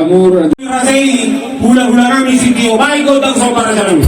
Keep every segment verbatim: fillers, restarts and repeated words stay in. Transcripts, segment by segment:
Raja i, hulahula nami sitio, bahen gondang somba raja nami.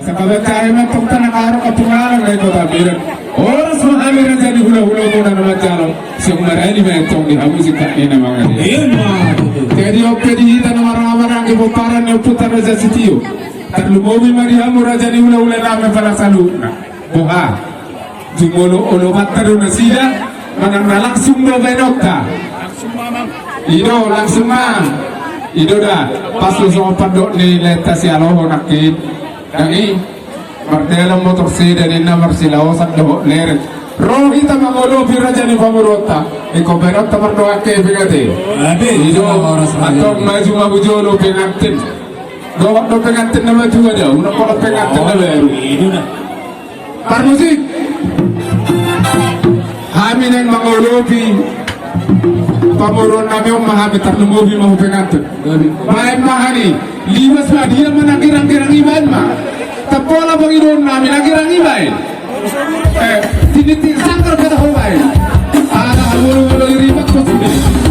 Sakabaca hami antong tanang arok apungalan na i kota Medan. Horas ma hami raja ni hulahula muna na manjalo. Siang marani ma antong di hamu singkat ni na mangari. Jadi on pe di hita na marhahamaranggi pomparan ni ompunta Raja Sitio. Tarlumobi ma di hamu raja ni hulahula nami pala saluhutna. Boha. Jumolo olo batta do nasida manang na langsung do baenonta. I do langsung ma. I do da. Pas do songon pandok ni lehenta sialoho nangkin. Dang i mardalan motor seda ninna marsilaosan dohot leren. Ro hita mangolopi raja ni pamoruonta. Ingkon baenonta mardohot kehe pe ate. I do. Antong maju ma hujolo pengantin. Dohot do pengantin na matua da, unang pola pengantin na baru. Parmusik. Hami naeng mangolopi pamoruon nami on ma hami, tarlumobi ma hu pengantin. Baen ma hami. Libas ma dia ma na girang-girang ibaen ma. Tapola pangidoan nami na girang ibaen. Eh, tinitik sanggar kata ho baen. Ala halualu-alu i ribak ko sude.